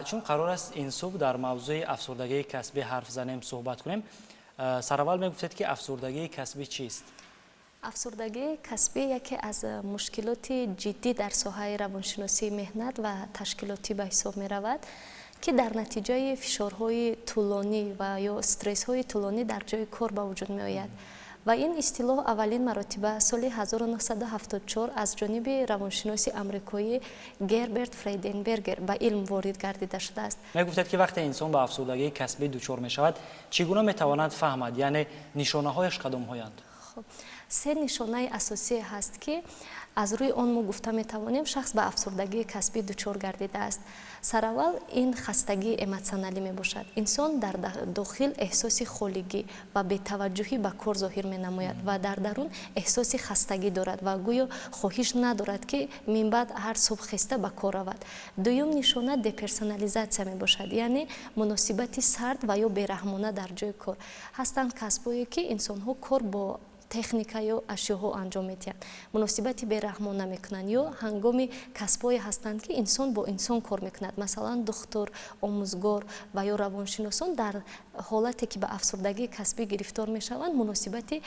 Чун қарор аст ин субҳ дар мавзӯи афсурдагии касбӣ ҳарф занем, суҳбат кунем, сараввал мегуфтед, ки афсурдагии касбӣ чист? Афсурдагии касбӣ яке аз мушкилоти ҷиддӣ дар соҳаи равоншиносии меҳнат ва ташкилотӣ ба ҳисоб меравад, ки дар натиҷаи фишорҳои тӯлонӣ ва ё стрессҳои тӯлонӣ дар ҷои кор ба вуҷуд меояд. Ва ин истилоҳ аввалин маротиба соли 1974 аз ҷониби равоншиноси амрикоӣ Герберт Фрейденбергер ба илм ворид гардида шудааст. Мегуфтед, ки вақте инсон ба афсурдагии касбӣ дучор мешавад, чӣ гуна метавонад фаҳмад, яъне нишонаҳояш кадомҳоянд? Хуб, се нишонаи асосие ҳаст, ки аз рӯи он мо гуфта метавонем, шахс ба афсурдагии касбӣ дучор гардидааст. Сараввал ин хастагии эмотсионалӣ мебошад. Инсон дар дохил эҳсоси холигӣ ва бетаваҷҷӯҳӣ ба кор зоҳир менамояд ва дар дарун эҳсоси хастагӣ дорад ва гӯё хоҳиш надорад, ки минбаъд ҳар субҳ хеста ба кор равад. Дуюм нишона деперсонализатсия мебошад, яъне муносибати сард ва ё бераҳмона дар ҷои кор. Ҳастанд касбҳое, ки инсонҳо кор бо техника ё ашёҳо анҷом медиҳанд, муносибати бераҳмона мекунанд, ё ҳангоми касбҳое ҳастанд, ки инсон бо инсон кор мекунад, масалан, духтур, омӯзгор ва ё равоншиносон, дар ҳолате ки ба афсурдагии касбӣ гирифтор мешаванд, муносибати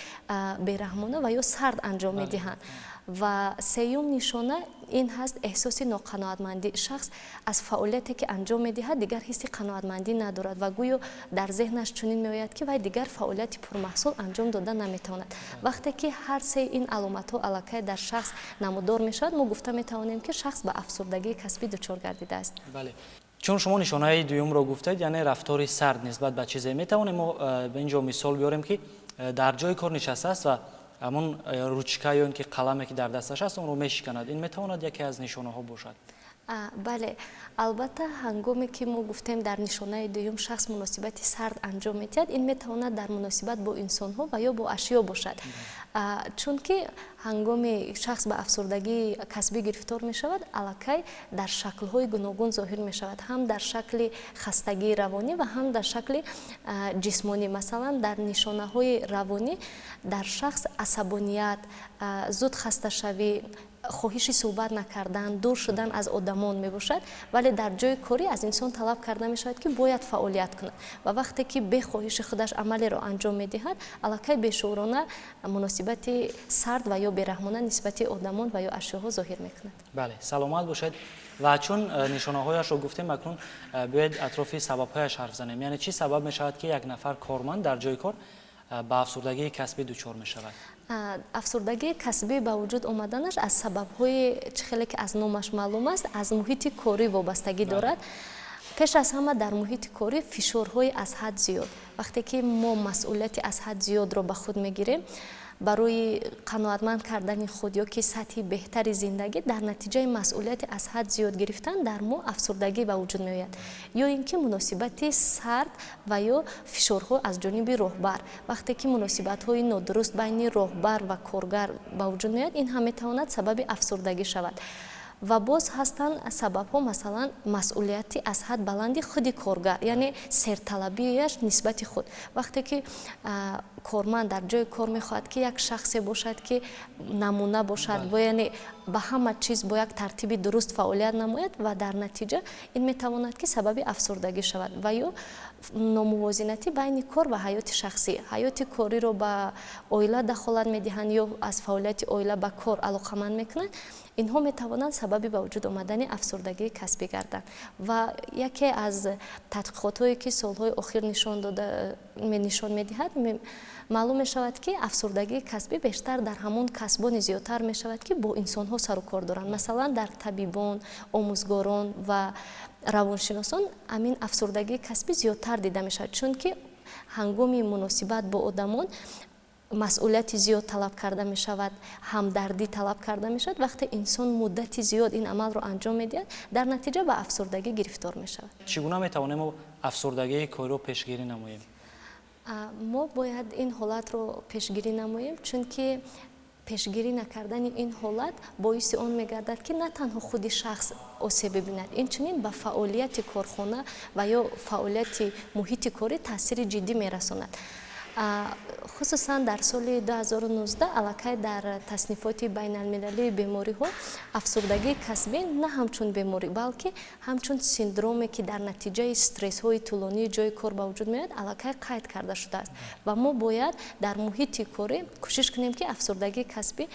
бераҳмона ва ё сард анҷом медиҳанд. Ва сеюм нишона ин ҳаст эҳсоси ноқаноатмандӣ. Шахс аз фаъолияте, ки анҷом медиҳад, дигар ҳисси қаноатмандӣ надорад ва гӯё дар зеҳнаш чунин меояд, ки вай дигар фаъолияти пурмаҳсул анҷом дода наметавонад. Вақте ки ҳар сеи ин аломатҳо аллакай дар шахс намудор мешавад, мо гуфта метавонем, ки шахс ба афсурдагии касбӣ дучор гардидааст. Бале, чун шумо нишонаи дуюмро гуфтед, яъне рафтори сард нисбат ба чизе, метавонем мо ин ҷо мисол биёрем, ки дар ҷои кор нишастааст ва ҳамон ручка ё ин ки қаламе, ки дар дасташ аст, онро мешиканад. Ин метавонад яке аз нишонаҳо бошад? Бале, албатта, ҳангоме ки мо гуфтем, дар нишонаи дуюм шахс муносибати сард анҷом медиҳад, ин метавонад дар муносибат бо инсонҳо ва ё бо ашё бошад, чунки ҳангоми шахс ба афсурдагии касбӣ гирифтор мешавад, аллакай дар шаклҳои гуногун зоҳир мешавад, ҳам дар шакли хастагии равонӣ ва ҳам дар шакли ҷисмонӣ. Масалан, дар нишонаҳои равонӣ дар шахс асабоният, зуд хасташавӣ, хоҳиши суҳбат накардан, дур шудан аз одамон мебошад. Вале дар ҷои корӣ аз инсон талаб карда мешавад, ки бояд фаъолият кунад, ва вақте ки бехоҳиши худаш амалеро анҷом медиҳад, аллакай бешуурона муносибати сард ва ё бераҳмона нисбати одамон ва ё ашёҳо зоҳир мекунад. Бале, саломат бошед. Ва чун нишонаҳояшро гуфтем, акнун биёед атрофи сабабҳояш ҳарф занем, яъне чӣ сабаб мешавад, ки як нафар корманд дар ҷои кор ба афсурдагии касбӣ дучор мешавад? Афсурдагии касбӣ ба вуҷуд омаданаш аз сабабҳои, чӣ хеле ки аз номаш маълум аст, аз муҳити корӣ вобастагӣ дорад. Пеш аз ҳама дар муҳити корӣ фишорҳои аз ҳад зиёд. Вақте ки мо масъулияти аз ҳад зиёдро ба худ мегирем барои қаноатманд кардани худ ё ки сатҳи беҳтари зиндагӣ, дар натиҷаи масъулияти аз ҳад зиёд гирифтан дар мо афсурдагӣ ба вуҷуд меояд. Ё ин ки муносибати сард ва ё фишорҳо аз ҷониби роҳбар. Вақте ки муносибатҳои нодуруст байни роҳбар ва коргар ба вуҷуд меояд, ин ҳам метавонад сабаби афсурдагӣ шавад. Ва боз ҳастанд сабабҳо, масалан, масъулияти аз ҳад баланди худи коргар, яъне серталабияш нисбати худ. Вақте ки корманд дар ҷои кор мехоҳад, ки як шахсе бошад, ки намуна бошад, яъне ба ҳама чиз бо як тартиби дуруст фаъолият намояд, ва дар натиҷа ин метавонад, ки сабаби афсурдагӣ шавад. Ва ё номувозинатӣ байни кор ва ҳаёти шахсӣ. Ҳаёти кориро ба оила дахолат медиҳанд ё аз фаъолияти оила ба кор алоқаманд мекунанд. Инҳо метавонанд сабаби ба вуҷуд омадани афсурдагии касбӣ гарданд. Ва яке аз тадқиқотҳое, ки солҳои охир нишон медиҳад, маълум мешавад, ки афсурдагии касбӣ бештар дар ҳамон касбони зиёдтар мешавад, ки бо инсонҳо сару кор доранд. Масалан, дар табибон, омӯзгорон ва равоншиносон ҳамин афсурдагии касбӣ зиёдтар дида мешавад, чунки ҳангоми муносибат бо одамон масъулияти зиёд талаб карда мешавад, ҳамдардӣ талаб карда мешавад. Вақте инсон муддати зиёд ин амалро анҷом медиҳад, дар натиҷа ба афсурдагӣ гирифтор мешавад. Чӣ гуна метавонем афсурдагии кориро пешгирӣ намоем? Мо бояд ин ҳолатро пешгирӣ намоем, чунки пешгирӣ накардани ин ҳолат боиси он мегардад, ки на танҳо худи шахс осеб бибинад, инчунин ба фаъолияти корхона ва ё фаъолияти муҳити корӣ таъсири ҷиддӣ мерасонад. Хусусан дар соли 2019 аллакай дар таснифоти байналмилалии бемориҳо афсурдагии касбӣ на ҳамчун беморӣ, балки ҳамчун синдроме, ки дар натиҷаи стрессҳои тӯлонии ҷои кор ба вуҷуд меояд, аллакай қайд карда шудааст. Ва мо бояд дар муҳити корӣ кӯшиш кунем, ки афсурдагии касбӣ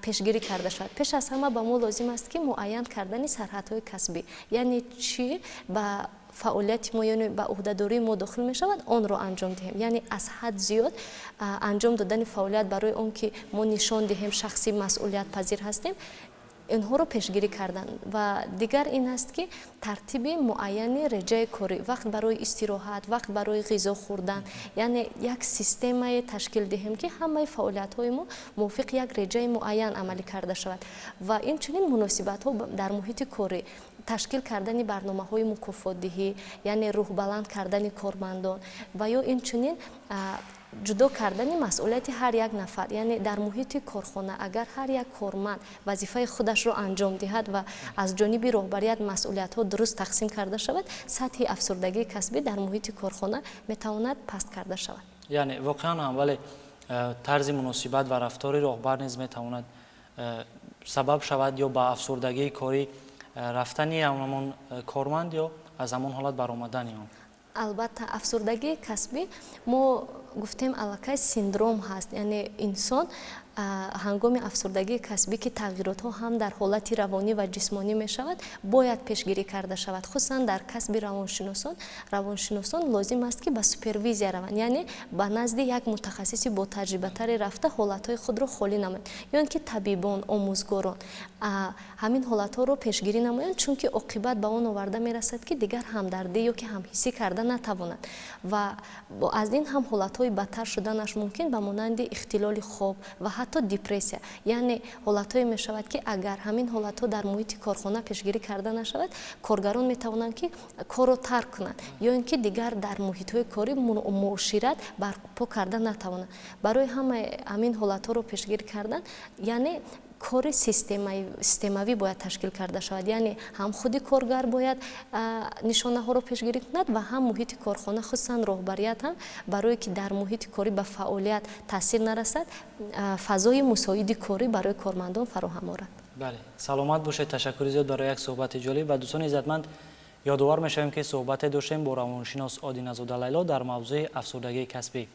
пешгирӣ карда шавад. Пеш аз ҳама ба мо лозим аст, ки муайян кардани сарҳадҳои касбӣ, яъне чӣ ба фаъолияти мо, яъне ба ӯҳдадории мо дохил мешавад, онро анҷом диҳем. Яъне аз ҳад зиёд анҷом додани фаъолият барои он ки мо нишон диҳем, шахси масъулиятпазир ҳастем, инҳоро пешгирӣ кардан. Ва дигар ин аст, ки тартиби муайяни реҷаи корӣ, вақт барои истироҳат, вақт барои ғизо хӯрдан, яъне як системае ташкил диҳем, ки ҳамаи фаъолиятҳои мо мувофиқи як реҷаи муайян амалӣ карда шавад. Ва инчунин муносибатҳо дар муҳити корӣ, ташкил кардани барномаҳои мукофотдиҳӣ, яъне рӯҳбаланд кардани кормандон, ва ё инчунин ҷудо кардани масъулияти ҳар як нафар. Яъне дар муҳити корхона агар ҳар як корманд вазифаи худашро анҷом диҳад ва аз ҷониби роҳбарият масъулиятҳо дуруст тақсим карда шавад, сатҳи афсурдагии касбӣ дар муҳити корхона метавонад паст карда шавад. Яъне воқеан ҳам, вале тарзи муносибат ва рафтори роҳбар низ метавонад сабаб шавад ё ба афсурдагии корӣ рафтани ҳамон корманд ё аз ҳамон ҳолат баромадани он. Албатта, афсурдагии касбӣ, мо гуфтем, аллакай синдром ҳаст. Яъне инсон ҳангоми афсурдагии касбӣ, ки тағйиротҳо ҳам дар ҳолати равонӣ ва ҷисмонӣ мешавад, бояд пешгирӣ карда шавад. Хусусан дар касби равоншиносон лозим аст, ки ба супервизия раванд, яъне ба назди як мутахассиси ботаҷрибатаре рафта, ҳолатҳои худро холӣ намоянд, ё ин ки табибон, омӯзгорон ҳамин ҳолатҳоро пешгирӣ намоянд, чунки оқибат ба он оварда мерасад, ки дигар ҳамдардӣ ё ки ҳамҳиссӣ карда натавонанд. Ва аз ин ҳам ҳолатҳои бадтар шуданаш мумкин, ба монанди ихтилоли хоб ва ҳатто депрессия. Яъне ҳолатҳое мешавад, ки агар ҳамин ҳолатҳо дар муҳити корхона пешгирӣ карда нашавад, коргарон метавонанд, ки корро тарк кунанд ё ин ки дигар дар муҳитҳои корӣ муошират барпо карда натавонанд. Барои ҳамаи ҳамин ҳолатҳоро пешгирӣ кардан, яъне кори системавӣ бояд ташкил карда шавад. Яъне ҳам худи коргар бояд нишонаҳоро пешгирӣ кунад ва ҳам муҳити корхона, хусусан роҳбарият ҳам, барое ки дар муҳити корӣ ба фаъолият таъсир нарасад, фазои мусоиди корӣ барои кормандон фароҳам орад. Бале, саломат бошед. Ташаккури зиёд барои як суҳбати ҷолиб. Ва дӯстони иззатманд, ёдовар мешавем, ки суҳбате доштем бо равоншинос Одиназода Лайло дар мавзӯи афсурдагии касбӣ.